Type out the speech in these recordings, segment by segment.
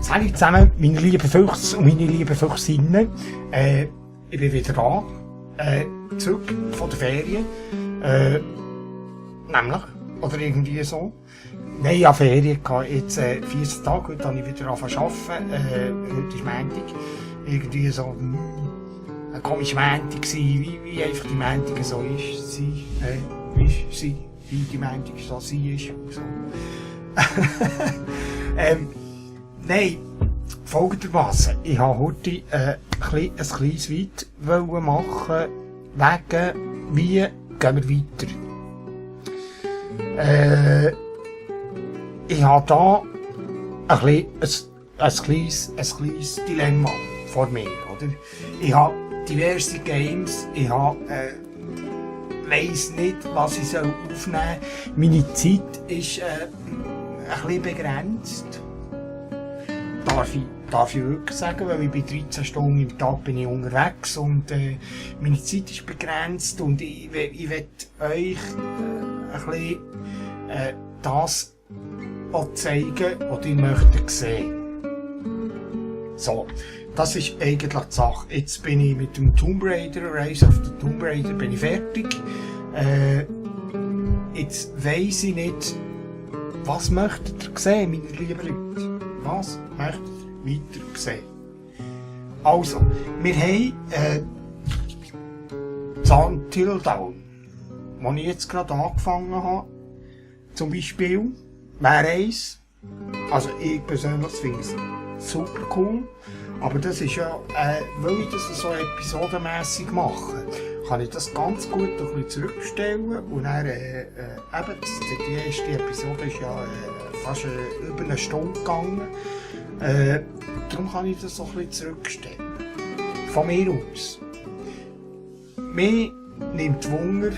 Hallo zusammen, meine lieben Füchse und meine lieben Füchsinnen. Ich bin wieder da, zurück von der Ferien. Nämlich, oder irgendwie so. Nein, ich hatte Ferien, jetzt 14 Tage, heute habe ich wieder angefangen zu arbeiten. Heute ist Montag. Irgendwie so, eine komische Montag gewesen, wie einfach die Montag so ist. Wie die Montag so sie ist. So. Nein, folgendermaßen. Ich wollte heute ein kleines Video machen, wegen, wie gehen wir weiter. Ich habe da ein kleines Dilemma vor mir, oder? Ich habe diverse Games, ich weiss nicht, was ich aufnehmen soll. Meine Zeit ist ein bisschen begrenzt. Darf ich wirklich sagen, weil ich bei 13 Stunden im Tag bin ich unterwegs und meine Zeit ist begrenzt und ich will euch ein bisschen das auch zeigen, was ihr möchtet sehen. So, das ist eigentlich die Sache. Jetzt bin ich mit dem Tomb Raider, Rise of the Tomb Raider, bin ich fertig. Jetzt weiss ich nicht, was möchtet ihr sehen, meine lieben Leute? Was möchtet ihr weiter sehen? Also, wir haben Until Dawn, wo ich jetzt gerade angefangen habe, zum Beispiel, wäre eins. Also ich persönlich finde es super cool, aber das ist ja, weil ich das so episodenmässig mache, kann ich das ganz gut ein bisschen zurückstellen und dann, eben, die erste Episode ist ja fast über eine Stunde gegangen, darum kann ich das so ein bisschen zurückstellen. Von mir aus. Mir nimmt Wunder,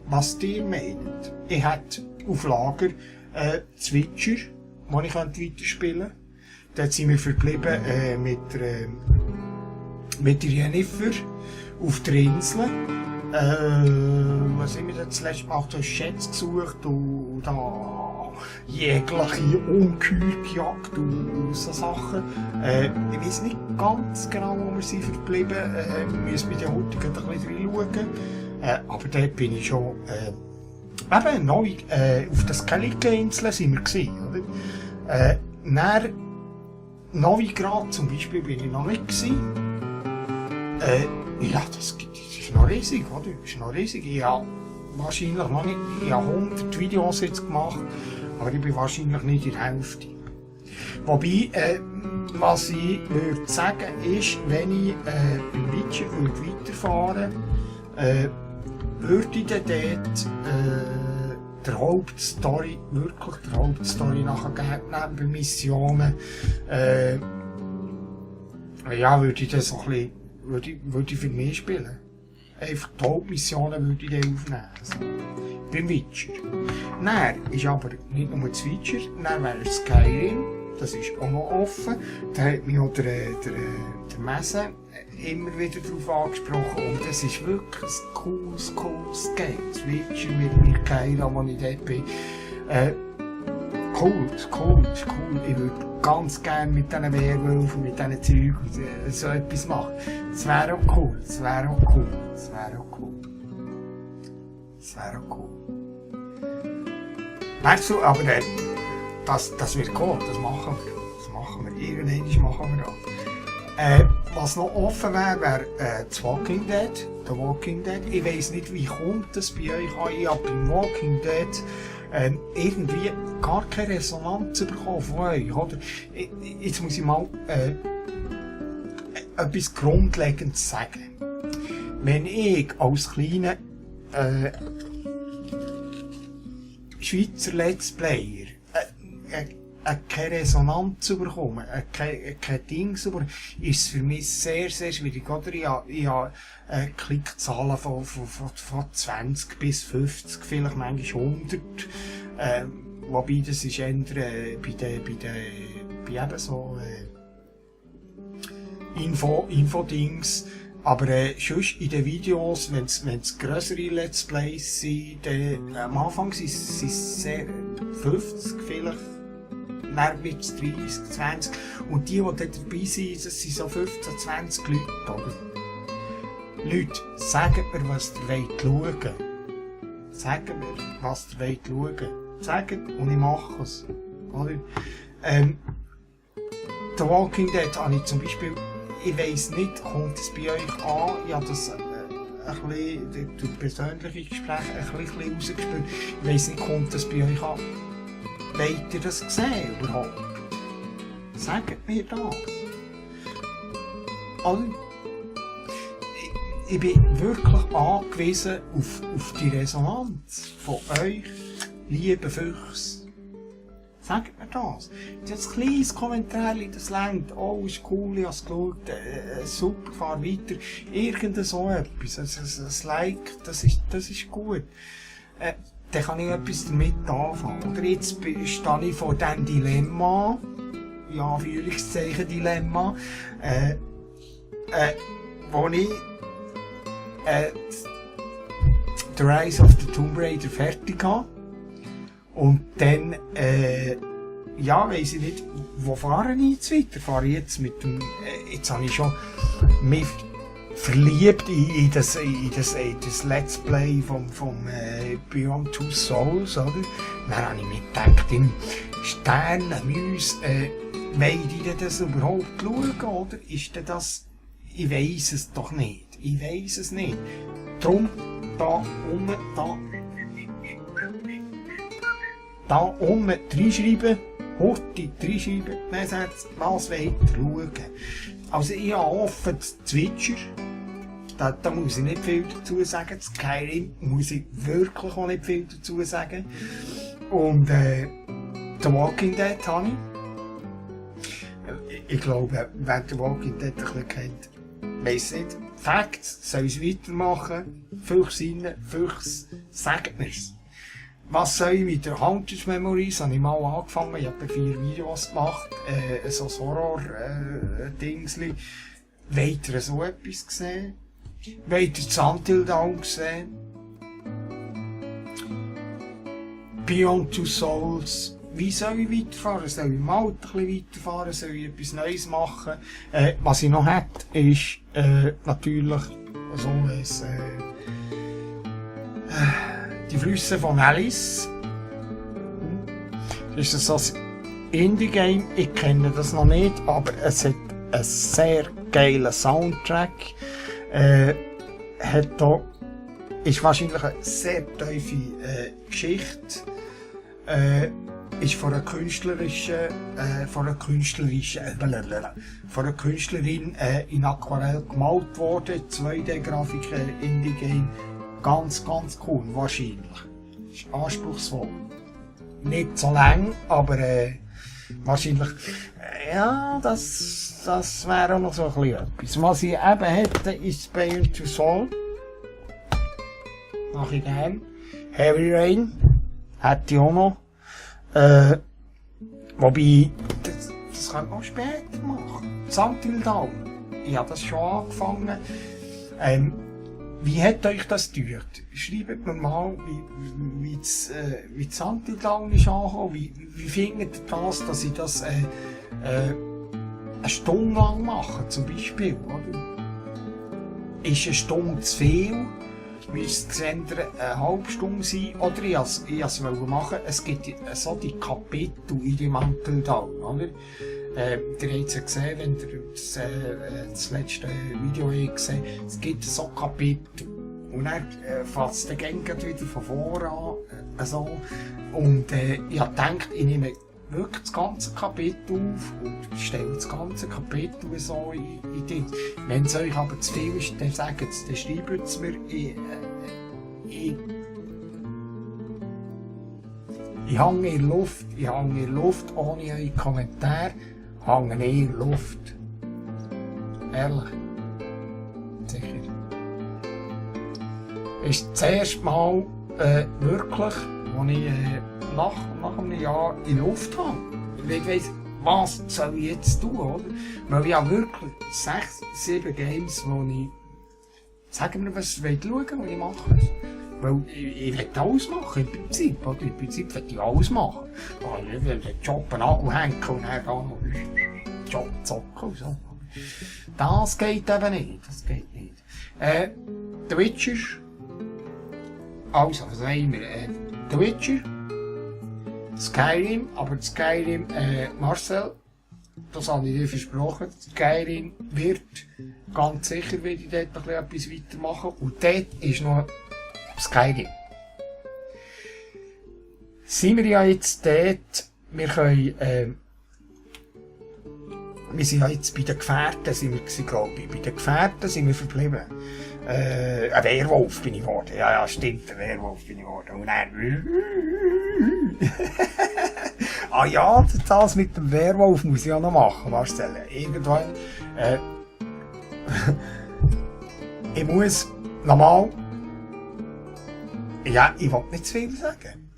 was ihr meint. Ich hätte auf Lager Switcher, wo ich weiterspielen könnte. Dort sind wir verblieben mit der Jennifer auf der Insel. Was haben wir da zuletzt gemacht? Du hast Schätze gesucht und da jegliche Ungeheuer gejagt und so Sachen. Ich weiss nicht ganz genau, wo wir sind verblieben. Wir müssen bei den heutigen ein bisschen reinschauen. Aber dort bin ich schon eben neu auf der Skellige-Insel sind wir gewesen, oder? Dann Novigrad zum Beispiel bin ich noch nicht gewesen. Ja, das ist noch riesig, oder? Das ist noch riesig. Ich habe wahrscheinlich noch nicht, ich habe 100 Videos jetzt gemacht, aber ich bin wahrscheinlich nicht in der Hälfte. Wobei, was ich würde sagen ist, wenn ich im Witcher weiterfahren würde ich dann dort der Hauptstory nachher neben Missionen, ja, würde ich das so ein bisschen, würde ich für mich spielen. Einfach die Hauptmissionen würde ich dann aufnehmen. Also, beim Witcher. Dann ist aber nicht nur das Witcher, dann wäre Skyrim, das ist auch noch offen. Da hat mich auch der Messe immer wieder darauf angesprochen und es ist wirklich ein cooles Game. Das Witcher mit Mikaela, wo ich dort bin. Cool. Ich würde ganz gerne mit diesen Werwölfen, mit diesen Zeugen so etwas machen. Das wäre auch cool. Weißt du, aber das wird cool, das machen wir. Irgendwann machen wir das. Was noch offen wäre The Walking Dead. Ich weiss nicht, wie kommt das bei euch an. Ich habe beim Walking Dead irgendwie gar keine Resonanz bekommen von euch, oder? Jetzt muss ich mal etwas Grundlegendes sagen. Wenn ich als kleiner Schweizer Let's Player keine Resonanz bekommen, kein Ding bekommen, ist es für mich sehr, sehr schwierig, oder? Ich habe Klickzahlen von 20 bis 50, vielleicht manchmal 100, wobei das ist eher bei eben so Infodings. Aber sonst in den Videos, wenn es grössere Let's Plays sind, am Anfang sind es sehr 50 vielleicht, dann wird es 30, 20. Und die dort dabei sind, das sind so 15, 20 Leute, oder? Leute, sagt mir, was ihr wollt schauen. Sagt mir, was ihr wollt schauen. Sagt, und ich mache es. Oder? The Walking Dead habe ich zum Beispiel, ich weiss nicht, kommt es bei euch an, ich habe das ein bisschen, durch persönliche Gespräche ein bisschen rausgespürt, ich weiss nicht, kommt das bei euch an. Wollt ihr das sehen überhaupt? Sagt mir das. Also, ich bin wirklich angewiesen auf die Resonanz von euch, liebe Füchse. Sagt mir das. Das kleines Kommentar, das längt. Oh, ist cool, ich habe es geschaut. Super, fahr weiter. Irgend so etwas. Ein Like, das ist gut. Dann kann ich etwas damit anfangen. Oder jetzt stehe ich vor diesem Dilemma. Ja, Anführungszeichen Dilemma. Wo ich The Rise of the Tomb Raider fertig habe. Und dann, ja, weiss ich nicht, wo fahre ich jetzt weiter? Fahre ich jetzt mit dem, jetzt habe ich schon mich verliebt in das Let's Play vom Beyond Two Souls, oder? Dann habe ich mir gedacht, im Sternenmäus, wollte ich das überhaupt schauen, oder? Ist denn das, ich weiss es doch nicht. Ich weiss es nicht. Drum, da unten reinschreiben, Horti reinschreiben, was wollt ihr schauen. Also ich habe offen Zwitscher, da muss ich nicht viel dazu sagen, Skyrim muss ich wirklich auch nicht viel dazu sagen. Und The Walking Dead habe ich. Ich glaube, wer The Walking Dead ein bisschen kennt, weiss nicht, Facts, soll ich weitermachen, Füchse rein, Füchse, sagt mir's. Was soll ich mit der Hunters Memories? Habe ich mal angefangen, ich habe 4 Videos gemacht, so ein Horror-Dingsli. Wollt ihr so etwas gesehen? Wollt ihr Until Dawn gesehen? Beyond Two Souls? Wie soll ich weiterfahren? Soll ich mal ein bisschen weiterfahren? Soll ich etwas Neues machen? Was ich noch hätte, ist natürlich so ein die Flüsse von Alice. Das ist so ein Indie-Game, ich kenne das noch nicht, aber es hat einen sehr geilen Soundtrack. Hat da, ist wahrscheinlich eine sehr tiefe Geschichte. Ist von einer Künstlerin in Aquarell gemalt worden, 2D-Grafik, Indie-Game. Ganz, ganz cool, wahrscheinlich. Ist anspruchsvoll. Nicht so lang, aber wahrscheinlich, ja, das wäre auch noch so ein bisschen etwas. Was ich eben hätte, ist Beyond Two Souls. Mach ich gern. Heavy Rain. Hätte ich auch noch. Wobei, das kann man auch später machen. Until Dawn. Ich habe das schon angefangen. Wie hat euch das gedauert? Schreibt mir mal, wie das Until Dawn ist angekommen. Wie findet ihr das, dass ich das eine Stunde lang mache, zum Beispiel? Oder? Ist eine Stunde zu viel? Müsste es entweder eine halbe Stunde sein? Oder ich wollte es machen. Es gibt so die Kapitel in dem Until Dawn, oder? Ihr habt es ja gesehen, wenn ihr das letzte Video gesehen habt, es gibt so Kapitel. Und dann fasst der Gang wieder von vorne an. So. Und ich habe gedacht, ich nehme wirklich das ganze Kapitel auf und stelle das ganze Kapitel so in Ding. Wenn es euch aber zu viel ist, dann sagt es, dann schreibt es mir. Ich hänge in der Luft, ohne eure Kommentare. Hängen in der Luft. Ehrlich. Sicher. Ist das erste Mal wirklich, als ich nach einem Jahr in der Luft habe. Ich weiss, was soll ich jetzt tun, oder? Weil ich habe wirklich 6, 7 Games, wo ich... Sagen wir, was ich schauen will, und ich mache es. Weil ich will alles machen, im Prinzip. Oder? Im Prinzip will ich alles machen. Ich will den Job einen Nagel hängen und dann da noch Job zocken und so. Das geht eben nicht. Das geht nicht. The Witcher. Also, was haben wir? The Witcher. Skyrim, aber Skyrim, Marcel, das habe ich dir versprochen, Skyrim wird ganz sicher wieder dort noch etwas weitermachen. Und dort ist noch Skyrim. Sind wir ja jetzt dort, wir können, wir sind ja jetzt bei den Gefährten, sind wir gewesen, glaube ich. Bei den Gefährten sind wir verblieben. Ein Werwolf bin ich geworden. Ja, stimmt, ein Werwolf bin ich geworden. Und dann... ah ja, das mit dem Werwolf muss ich ja noch machen, Marcel. Irgendwann... ich muss nochmal... Ja, ich will nicht zu viel sagen.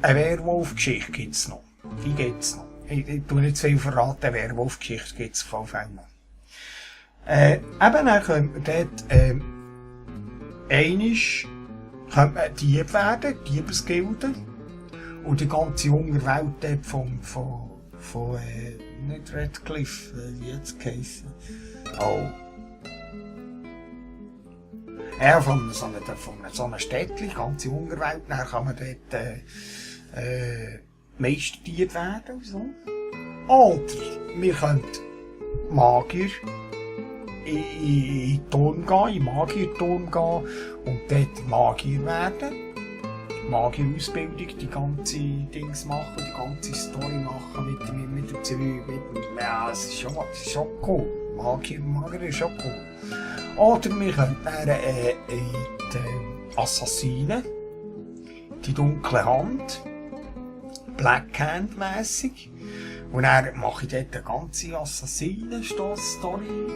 Eine Werwolf-Geschichte gibt es noch. Die gibt es noch. Ich tue nicht zu viel verraten, eine Werwolf-Geschichte gibt es auf jeden Fall noch. Eben, dann können wir dort... Einisch könnte man Dieb werden, Diebesgilde. Und die ganze Unterwelt dort von nicht Redcliffe, wie jetzt geheissen. Oh. Ja, von so einer Städtchen, die ganze Unterwelt, dann kann man dort, Meisterdieb werden und so. Oder wir können Magier in den Turm gehen, in den Magierturm gehen und dort Magier werden. Magierausbildung, die ganze Dings machen, die ganze Story machen mit dem Zivil, ja, es ist schon cool. Magier ist schon cool. Oder wir können die Assassinen, die dunkle Hand, Black Hand mässig. Und dann mache ich dort eine ganze Assassinen-Story.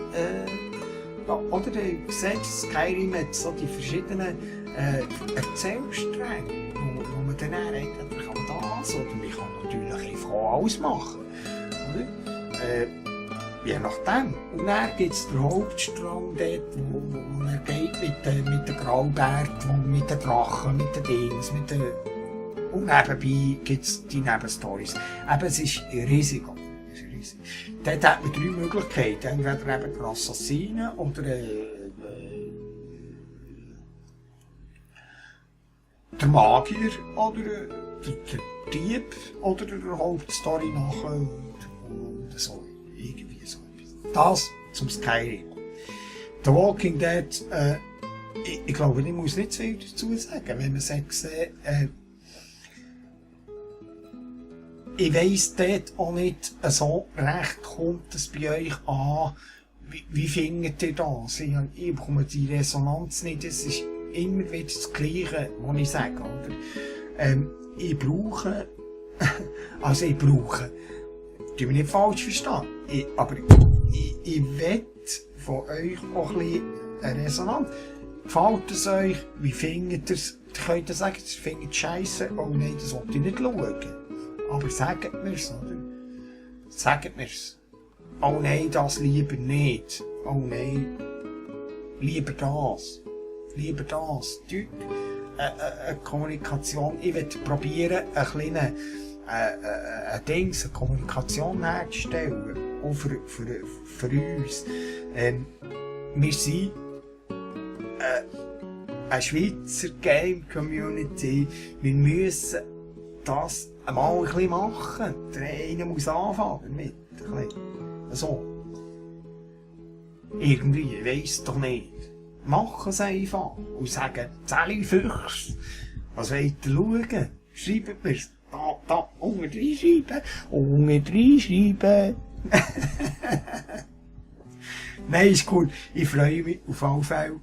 Oder du siehst, Skyrim hat so die verschiedenen Erzählstränge, wo man dann eigentlich das oder man kann natürlich einfach auch alles machen. Oder? Je nachdem. Und dann gibt es den Hauptstrang dort, wo er geht mit den Graubärten, mit den Drachen, mit den Dings, mit den... Und nebenbei gibt es die Nebenstories. Eben, es ist riesig. Dort hat man 3 Möglichkeiten. Entweder eben der Assassinen oder der Magier oder der Dieb oder der Hauptstory nachher und so. Irgendwie so etwas. Das zum Skyrim. The Walking Dead, ich glaube, ich muss nicht so viel dazu sagen. Wenn man sagt, ich weiss dort auch nicht so recht, kommt es bei euch an, wie findet ihr das? Ich bekomme die Resonanz nicht, es ist immer wieder das Gleiche, was ich sage, oder? Ich brauche, tu mich nicht falsch verstehen, aber ich will von euch auch ein bisschen eine Resonanz. Gefällt es euch? Wie findet ihr es? Ihr könnt sagen, ihr findet es scheisse, oh nein, das wollte ich nicht schauen. Aber sagt mir's, oder? Sagt mir's. Oh nein, das lieber nicht. Oh nein, lieber das. Lieber das. Eine Kommunikation. Ich will probieren, eine kleine eine Kommunikation herzustellen. Auch für uns. Wir sind eine Schweizer Game Community. Wir müssen das einmal ein bisschen machen. Der eine muss anfangen damit. So. Irgendwie, ich weiss doch nicht. Machen es einfach. Und sagen, Sally Füchs, was wollt ihr schauen? Schreibt mir's. Da, unten reinschreiben. Unten reinschreiben. Nein, ist gut. Ich freue mich auf alle Fälle.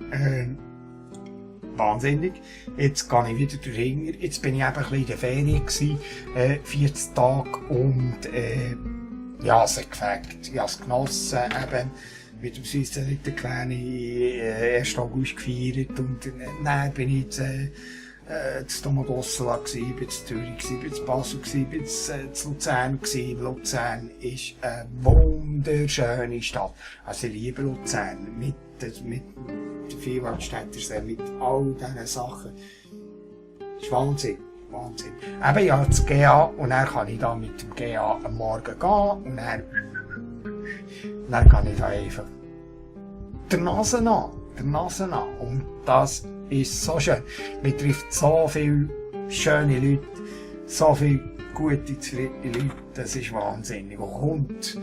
Wahnsinnig. Jetzt gehe ich wieder dahinter. Jetzt bin ich eben ein bisschen in der Ferien gewesen, 40 Tage und ja, es hat gefällt. Ich habe es genossen, eben mit dem Süßen der Kleine 1. August gefeiert und dann bin ich jetzt zu Domodossola gsi, bin zu Zürich gsi, bin zu Basel gsi, bin zu Luzern gsi. Luzern ist eine wunderschöne Stadt. Also ich liebe Luzern mit den Vierwaldstättersee, mit all diesen Sachen. Das ist Wahnsinn. Wahnsinn. Eben, ich habe das GA und dann kann ich da mit dem GA am Morgen gehen und dann kann ich da einfach der Nase an. Und das ist so schön. Man trifft so viele schöne Leute, so viele gute, zufriedene Leute, das ist wahnsinnig. Und kommt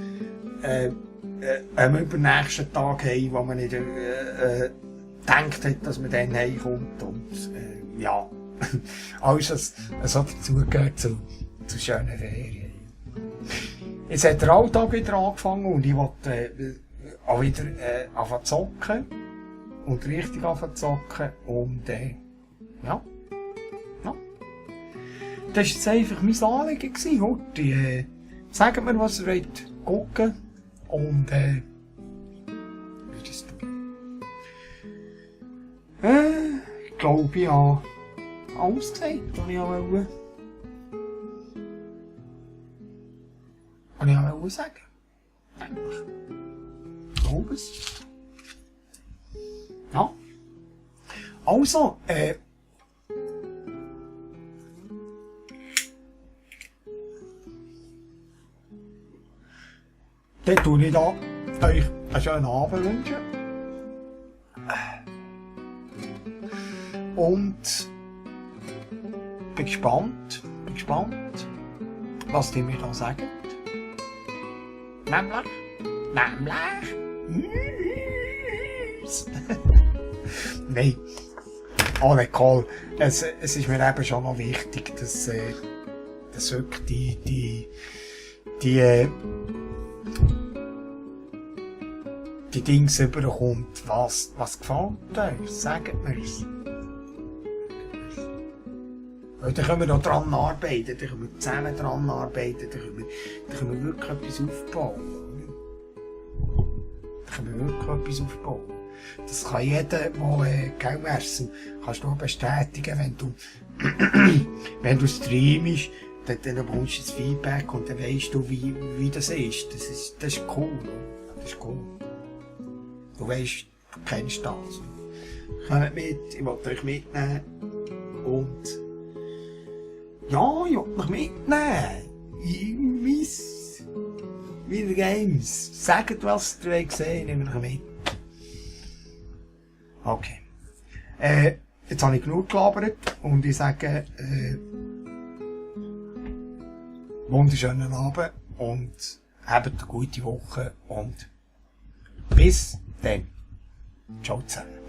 am übernächsten Tag heim, wo man nicht gedacht hat, dass man dann heimkommt. Und ja, alles, was so dazugehört zu schönen Ferien. Jetzt hat der Alltag wieder angefangen und ich wollte auch wieder anfangen zu zocken. Und richtig anfangen zu zocken. Und ja. Das war jetzt einfach mein Anliegen heute. Sagt mir, was ihr wollt gucken. Und wie das tun. Ich glaube, ich habe alles gesagt, was ich wollte. Was ich wollte sagen. Eigentlich. Ich glaube es. Ja. Also, dann tue ich da euch einen schönen Abend wünschen. Und bin gespannt, was die mir da sagen. Nämlich. Nein. Alle Kohl. Es ist mir eben schon noch wichtig, dass wirklich die Dings überkommt. Was gefällt euch? Sagt mir's. Weil dann können wir noch dran arbeiten, dann können wir zusammen dran arbeiten, dann können wir wirklich etwas aufbauen. Das kann jeder, der Geld essen kannst du auch bestätigen, wenn du streamst, dann bekommst du das Feedback und dann weisst du, wie das ist. Das ist cool. Du weisst, du kennst das. Kommt mit, ich will euch mitnehmen. Und ja, ich will euch mitnehmen. Wieder Games. Sagt, was ihr gesehen habt, nehmt euch mit. Okay. Jetzt habe ich genug gelabert und ich sage, wunderschönen Abend und habt eine gute Woche und bis dann. Ciao zusammen.